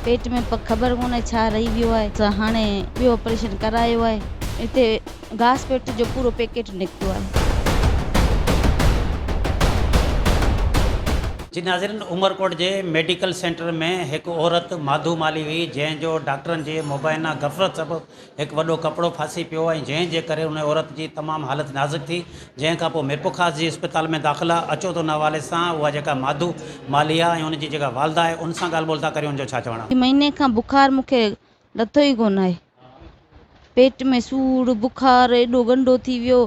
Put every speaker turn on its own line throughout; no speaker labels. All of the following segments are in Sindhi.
پيٽ ۾ پ خبر ڪونهي ڇا رهي ويو آهي. اسان هاڻي ٻيو آپريشن ڪرايو آهي. هتي گاس پيٽ جو پورو پيڪيٽ نڪتو آهي.
جي ناظرين عمرڪوٽ جي ميڊيڪل سينٽر ۾ هڪ عورت ماڌو مالهي هئي جنهن جو ڊاڪٽرن جي مبينا غفلت سبب هڪ وڏو ڪپڙو ڦاسي پيو ۽ جنهن جي ڪري ان عورت جي تمام حالت نازڪ ٿي جنهن کان پوء ميرپورخاص جي اسپتال ۾ داخل آ اچو ته ان حوالي سان اها جيڪا ماڌو مالهي آ ۽ ان جي جيڪا والده آهي ان سان ڳالهه ٻولهه ٿا ڪريون ان جو ڇا چوڻ آ.
مهيني کان بخار مون کي لٿو ئي ڪونه آهي. پيٽ ۾ سور، بخار ايڏو گنڊو ٿي ويو،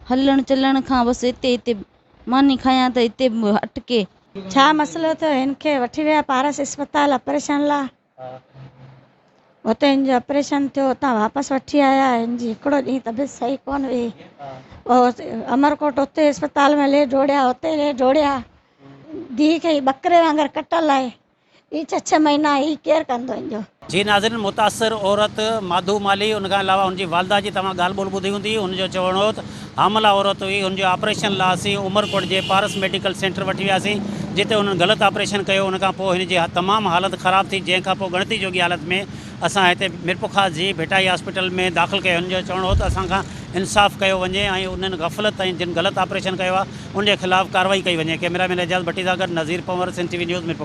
هلڻ چلڻ کان بس هتي هتي ماني کايان ته هتي اٽڪي.
ڇا مسئلو ٿيو هن کي وٺي ويا پارس اسپتال آپريشن لا. اتي هن جو آپريشن ٿيو اتان واپس وٺي آيا هن جي هڪڙو ڏينهن طبيعت صحيح ڪونه هئي پوء امرڪوٽ اتي اسپتال ۾ لي ڊوڙيا اتي لي ڊوڙيا ڌيء کي هي ٻڪري وانگر ڪٽل آهي هي ڇهه ڇهه مهينا هي ڪير ڪندو هن جو.
جي ناظرين متاثر عورت ماڌو مالهي ان کان علاوه هن جي والده جي توهان ڳالهه ٻولهه ٻڌي هوندي هن جو چوڻ هو ته حامله عورت هئي هن جو آپريشن لاء اسين عمرڪوٽ جي پارس ميڊيڪل سينٽر وٺي وياسين جتي انهن غلط آپريشن ڪيو ان کان پوء هن جي تمام حالت خراب ٿي جنهن کان پوء ڳڻتي جوڳي حالت ۾ اسان هتي ميرپورخاص جي ڀٽائي هاسپيٽل ۾ داخل ڪيو هن جو چوڻ هو ته اسان کان انصاف ڪيو وڃي ۽ انهن غفلت ۽ جن غلط آپريشن ڪيو آهي ان جي خلاف ڪارروائي ڪئي وڃي ڪئميرا مين اعجاز ڀٽي سان گڏ Nazir Panhwar Sindh T V news Mirpurkhas.